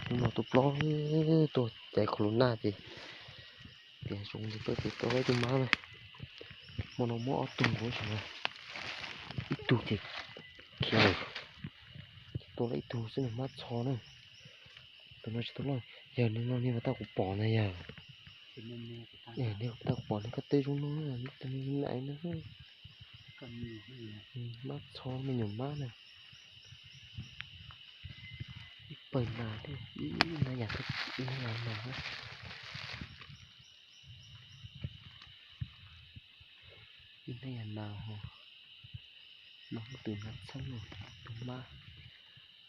Hnub no tuaj plob, tuaj caiv qhov lus naj ces tias zoo li tuaj ces tua ib tug mab na. Hmo no muab ob tug nkaus xwb na, ib tug ces khiav lawm. Tua lawm ib tug xwb na, mab txho na. Tus no tsis tau loj, yawg, tus no niag uas tau kuv pom na yawg. Niag uas tau kuv pom na, koj teb zoo no, tus no me aiv na. Mab txho me nyuam mab na. Ib pawg nas thiab, ib nab yam, ib nab yam nas na. Ib nab yam nas ho, no tus nas txheeb, tus mab,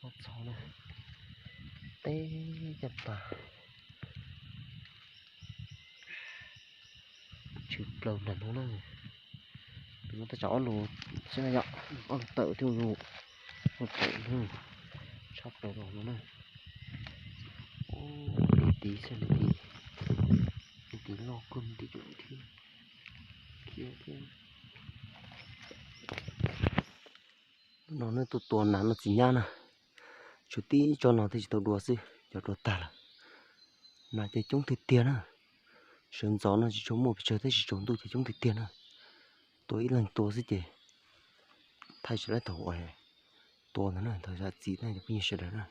mab txho na. Teb caj pas. Tshwm plaws nram no na. Tus no tej zaum ob lus xwb na yom, ob lus tawm thiab, ob lus tawm na, tshaj plaws los no na. Ub, li tid xwb, li tid, li tid loj kawg, li tid tseem khiav thiab. No nej tuaj tua nas no txiv nyab na, tshuav tib tsob no thiaj tsis tau dua xwb, cov dua tag lawm. Nas ces coob tiag tiag na. Sawv ntxov no tsis tshua muaj pes tsawg, tab sis tsaus ntuj ces coob tiag tiag na. Tua ib leeg tua xwb ces thaij tsis laib thaum uas tua ntawd na, thaum zam txim na cov phooj ywg sawv daws na.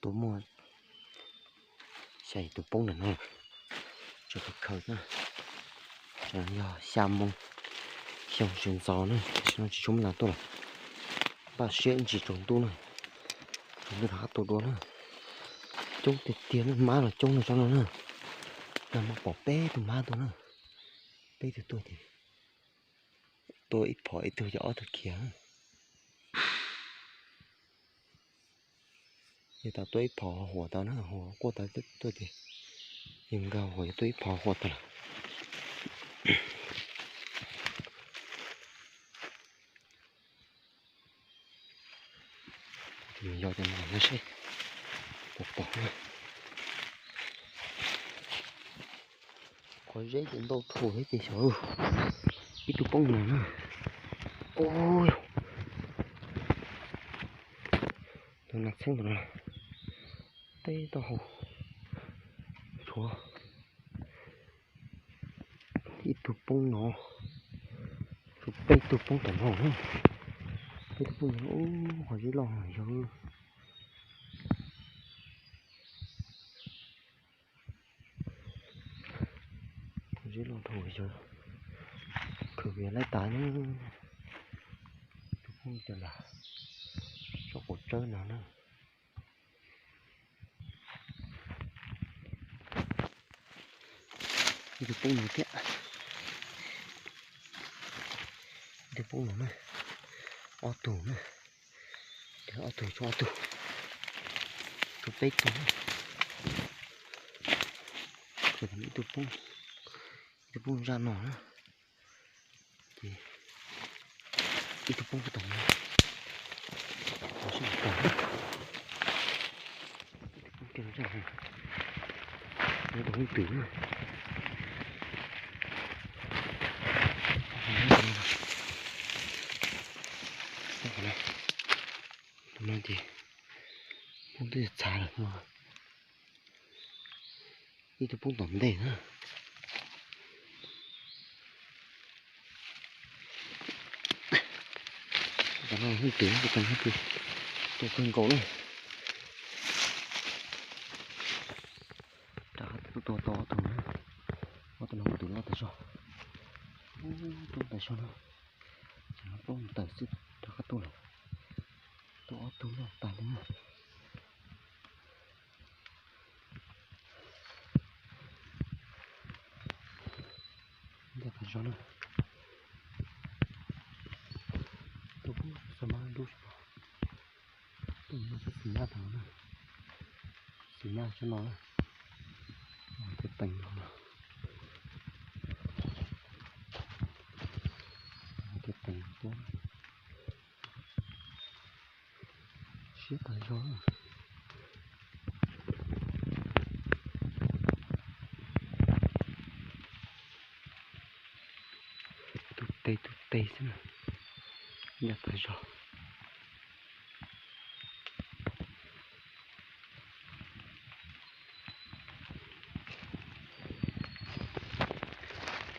Tua muaj xya yim tus poob ntawm no, tseem khaws khaws na. Yog xya moo xyoo sawv ntxov na, tam sim no tsis tshua muaj nas tuaj lawm. Npaj siab ntsis tsaus ntuj na, tsaus ntuj rov qab tua dua na. Coob tiag tiag na, mab los coob no tsob no na. Nag hmo pom peb tug mab tuaj na, peb tug tuaj ces tua ib phom ib tug ces ob tug khiav. Yog tas tua ib phom huam tau na, huam quaj tau tuaj ces yog nkag huam yog tua ib phom huam tau lawm. Yog cov no seb puas pom na. Qhov zeb ces ntau dhau thiab ces xyov, ib tug poob no na. Tus nas txheeb ntawm no, teb taub hau tshuav ib tug poob no, tshuav peb tug poob tom no na. Peb tug poob no, ub, qhov zeb loj yog. Zeb loj dhau yog, khaws vias laib tas na. Tus poob cov lam tsob quav tsawb no na. Ib tug poob no thiab. Ib tug poob no na. Ob tug na. Ob tug, tshuav ob tug. Tshuav peb tug na. Ces ib tug poob, ib tug poob zaj no na. Ces ib tug poob puag tom no. Ib tug poob kiag zaj no. Tus poob twm na. Tus no ces poob twb txhav lawm no. Ib tug poob tom ntej na. Tus no hwj twm, tus no hwj twm, tus kawg nkaus na. Rov qab tuaj tua tau ob tug na. Ob tug no hwj twm loj tas zog. Ub, roob tas zog no. Ces no plaub mus tawm xwb rov qab tuaj lawm. Tua ob tug loj tas li na. Ncaj tas zog na. Tus poob xo mab dub tsis pom. Tus no xwb xim nyab tas no na. Xim nyab tsob no na. Tias teem no na. Tias teem tuaj. Siab tas zog. Tus tes tus tes xwb na. Ncaj tas zog.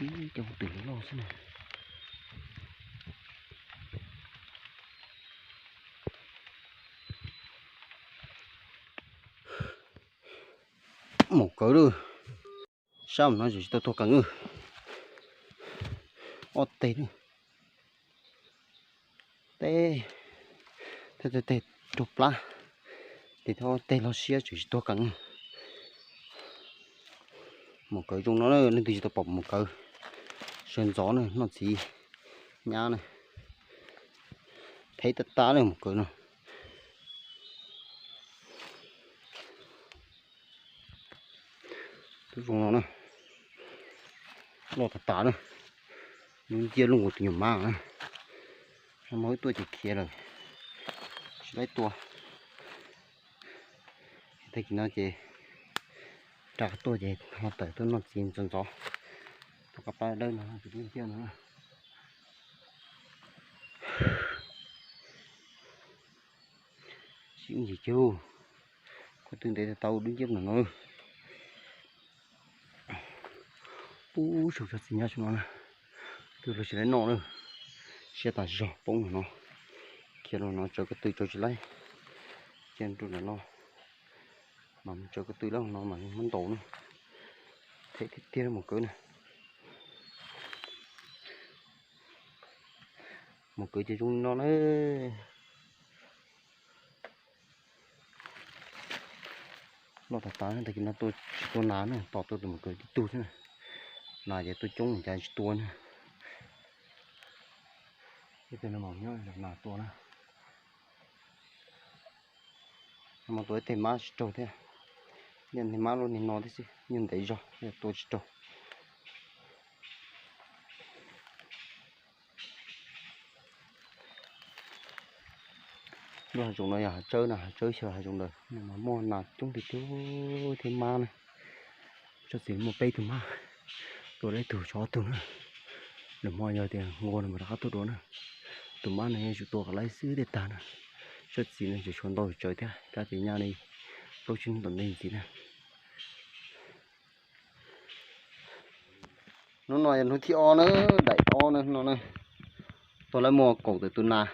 Cov twm loj xwb na. Maum kawv lawm. Sab no tseem tsis tau tuag qees. Ob teg, teg, teg raug plab, ces ob teg loj siab tseem tsis tuag qees. Maum kawv zoo no, leej twg tsis tau pom maum kawv, sawv ntxov na, noj txiv nyab na, phem tag tag na maum kawv no. Tub zoo no na, loj tas tas na, lub nciab luaj nkaus tus nyuag mab na. Hmo ib tuaj ces khiav lawm, tsis laib tua. Tag kis no ces rov qab tuaj ces ho tawm tuaj noj txiv ntxov ntxov, tuaj qab plab dawb no tus dub nciab no. Sib ntsis kiag, kuv twb ntev tau dub nciab no no. Ub, saum tsob txiv nyab saum no na, twb los tsis laib noj na. Siab tas zog poob no no. Khiav los no tsawv ko tw tsawv tsis laib. Cia nrug lam no mas tsawv ko tw lawm no mas muab ntaus na. Them tiag tiag maum kawv na. Maum kawv ces zoo no na. Loj tas tas, tag kis no tua tsis tua nas na, tos tua tus maum kawv tib tug xwb na. Nas ces tua coob cas tsis tua na. Ib tug no mas nyob nas tua na. Mas tua ib teg mab tsis raug thiab. Niaj hnub mab lub niag no thiab xwb, nyuag ntev zog tua tsis raug. Lub hav zoov no yog hav tsawb na, hav tsawb xyaw hav zoov ntawd mas muaj nas coob tiag tiag thiab mab na. Tsob txiv muaj peb tug mab, tua laib tug tshuav ob tug na. Lwm hmo yog tias nqua no mas rov qab tuaj dua na. Tus mab no yeej tsum tua kom laib xwb thiaj tag na. Tsob txiv no tseem tshuav ntau tsawv thiab, rab ces nyaj li plaub tsib hnub tom ntej ntxiv na. Hnub no yog hnub thib ob na, daim ob na no na. Tuaj lawv muaj kaum tawm tus nas,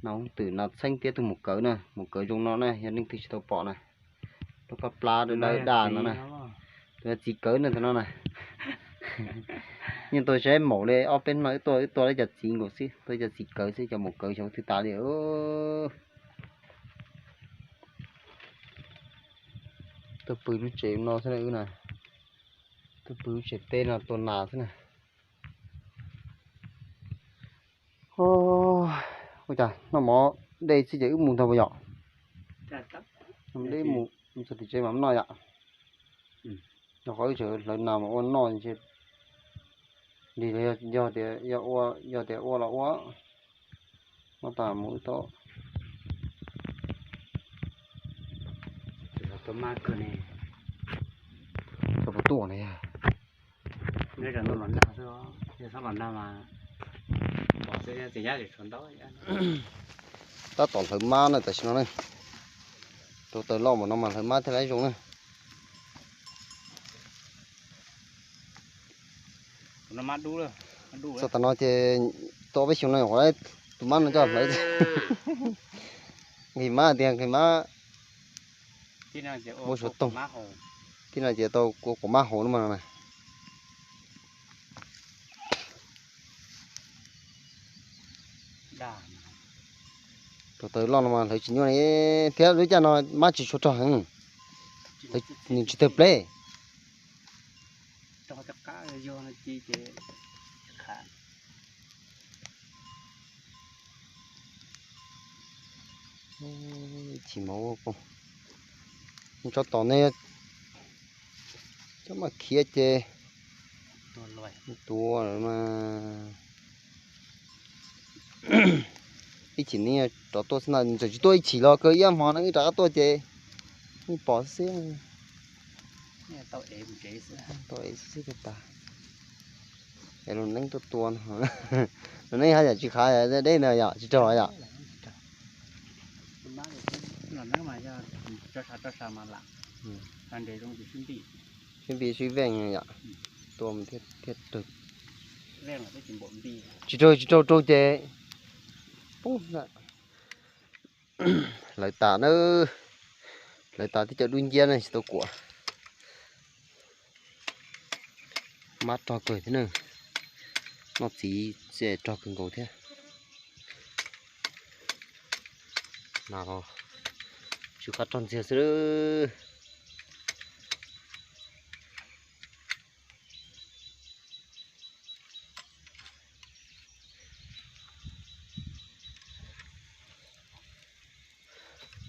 nas twm nas txheeb thiab tus maum kawv na, maum kawv zoo no na, yog leej twg tsis tau pom na, rau koj plab dawb daj no na. Tus txiv kawv na tus no na. Yeej tua saib maum li ob peb hnub no wb tua, wb tua lawv cov txiv nkaus xwb, tua cov txiv kawv xwb, cov maum kawv xyov twg tas li. Tuaj pw lub tsev no xwb na wb na. Tuaj pw lub tsev teb no tua nas xwb na. Ua cas noj mov dej xwb ces wb mus ntag puas yom? Dej mus, mus txog tim tsev mas noj yom. Rau qhov wb tseem hlawv nas mas ua noj ntshe lig, yog tias ua, yog tias ua los ua, noj tas mus wb tau. Tau puas tuaj na yog? Tab tom hlawv mab na tam sim no na. Rau taws loj mas no mas hlawv mab thiaj li zoo na. Txog tam no ces tau peb xyoos no nyuam qhuav tus mab no coj hlawv. Nqhis mab tiag, nqhis mab muab suav toog. Tib no ces tau kua quav mab haus no mas no na. Rau taws loj no mas hlawv tsis nyuaj li thiab lub caij no mab tsis tshua rog, nws tsis tawg pleb. Chim mov ua poob. Tso tom nej, cov maj khiav ces tua lawm mas. Ib chim ne rov tuaj xwb na, txawm tsis tuaj ib chim los kawg ib hmo no wb rov qab tuaj ces yeej pom xwb. Tau ev xwb xwb tas. Es lus neeb tuaj tua no, lus neeb haj yam tsis khav, deb ntawd yom, tsis raug yom. Sib nti sib veej yom. tua mus thiaj thiaj raug. Tsis raug, tsis raug, raug ces poob. Hlawv tas na, hlawv tas thiab cov dub nciab ne tsis tau kuam. Mab rog kawg thiab na, noj txiv txij rog kawg nkaus thiab. Nas los tsw qab rog ntxiag xwb.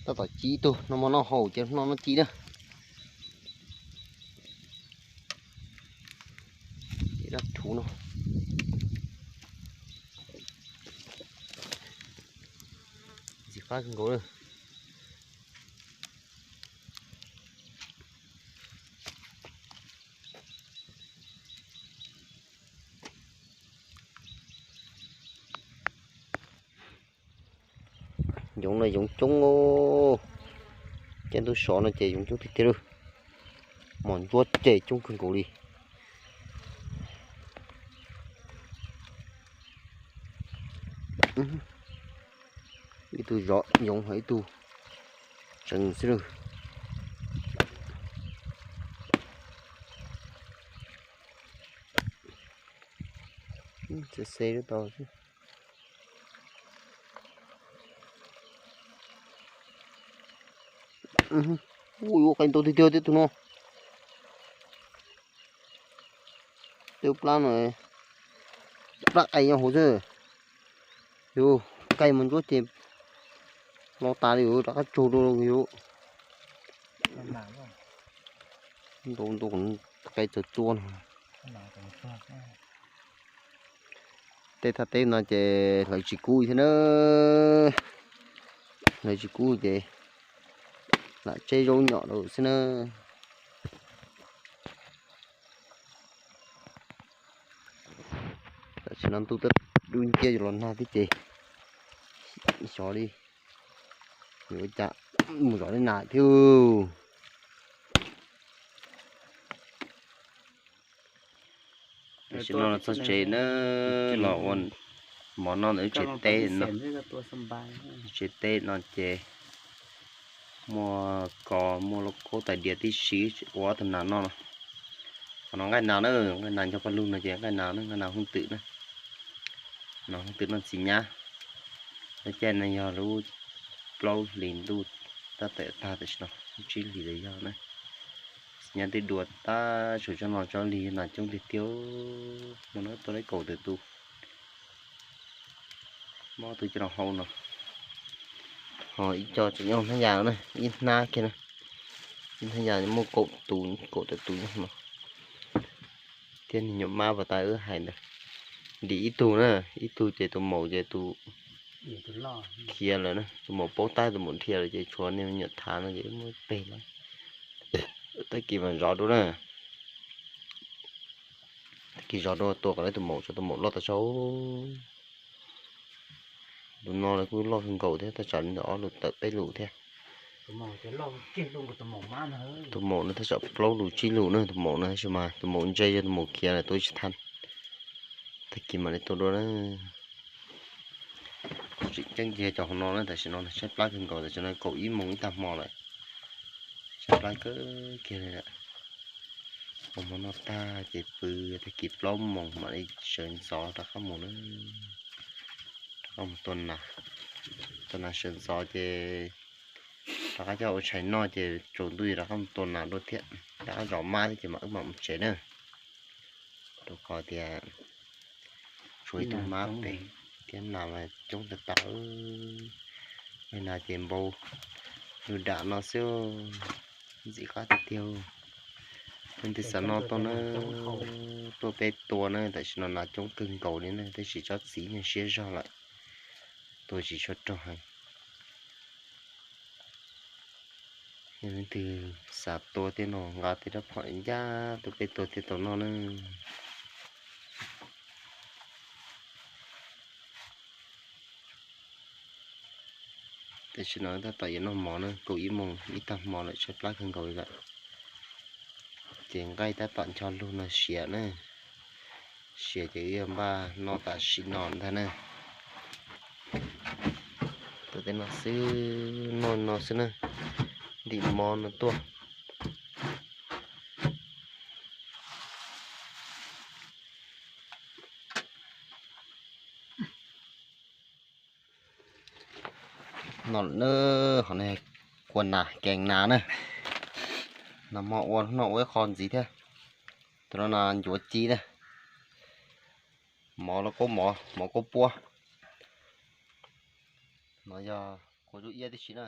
Tab tom ci ib tug no, hmo noj haus ces noj noj ci na. Dab thuv no, ntxim qab kawg nkaus na. Yoov no yoov coob, caij ntuj sov no ces yoov coob tiag tiag li. Mos ntsuab ces coob kawg nkaus li. Ib tug zov yoov ho ib tug tseev xwb lawm. Xe xe lub tau xwb. Ui, ua qe ntau tiag tiag thiab tus no. Tej plab no, plab qe nyob hauv xwb. Yus qe mos ntsuab ces los tas li, yus rov qab tsug dua yus. Ntau ntau qe txawv txua no. Tej thaj teb no ces hlawv tsis kub thiab na. Hlawv tsis kub ces lam tseb zaub nyom rau xwb na. Tam sim no ntuj twb dub nciab yuav los nag thiab ces xyov li yuav ua cas mus zov li nas thiab. Tam sim no los txog tsev na, los ua mov noj ntawm lub tsev teb no. Tsev teb no ces muaj kos muaj lauj kaub tais diav tib si ua ob tug nas noj no. Qhov no nqaij nas na, nqaij nas nco paj lug no ces nqaij nas na, nqaij nas hooj twm na. No hooj twm noj txiv nyab. Lub caij no yog lub plaub hlis ntuj tab tom tag tam sim no, lub tsib hlis los yog na. Txiv nyab twb dua tag, tshuav tsob no tsob lig, nas coob tiag tiag. Hmo no tua tau kaum tawm tus, mob tus coj los hau no. Ho ib co tseem nyob hnab yas na, ib hnab kiag na. Ib hnab yas muaj kaum tus, kaum tawm tus nyob no. Thiab niag nyuam mab pas tas wb hais ntawd, ntim ib tug na, ib tug ces tus maum ces tus khiav lawm na, tus maum paub tab tus maum dhia lawm ces tshuav niag me nyuam thav no ces wb muab peg lawm. Tag kis mam zov dua na. Tag kis zov dua tua kom lawv tus maum, tshuav tus maum loj tas zog. Tus no lawv kuj loj kawg nkaus thiab, tab tsam li ntawm ob lus tawm peb lus thiab. Tus maum no tab tsam plaub lus tsib lus na, tus maum no tab sis mas tus maum ntse yog tus maum khiav lawm tua tsis thaj. Tag kis mam li tua dua na. Tseem ceeb kiag cov hauv no na, tam sim no tshaib plab kawg nkaus, tam sim no kaum ib moos ib tag hmo lawm. Tshaib plab kawg kiag li lawm. Ua hmo noj tag ces pw, tag kis plaub moos mam li sawv ntxov rov qab mus na. Rov qab mus tua nas, tua nas sawv ntxov ces rov qab coj ua tshais noj ces tsaus ntuj rov qab mus tua nas dua thiab, rov qab zov mab thiab ces mam wb mam mus tsev na. Rau qhov tias tshuav ib tug mab pem thiab nas mas coob tas tas. Nas ces npau lug dam no xwb, ntxim qab tiag tiag. Leej twg xav noj tuaj na, tuaj peb tua na, tam sim no nas coob kawg nkaus li na, tab sis tsob txiv nyuag siab zog lawm, tua tsis tshua raug heev. Yog leej twg xav tua tej no nqa tej rab phom ncaj tuaj peb tua thiaj tau noj na. Tam sim no tab tom yuav noj mov na, kaum ib moos ib tag hmo lawm, tshaib plab kawg nkaus li lawm. Ces nqaij tab tom ncho lug no siav na. Siav ces wb yuav npaj noj tam sim no ntag na. Tuaj tej no xwb, noj no xwb na. Ntim mov no tuaj. No lawm na, hov no kua nas kees nas na. Nag hmo ua, hnub no ua ib qho ntxiv thiab. Tus no no ncuav ci na. Mov los kuj mov, mov kuj puab. No yog kua zuj iab tib si na.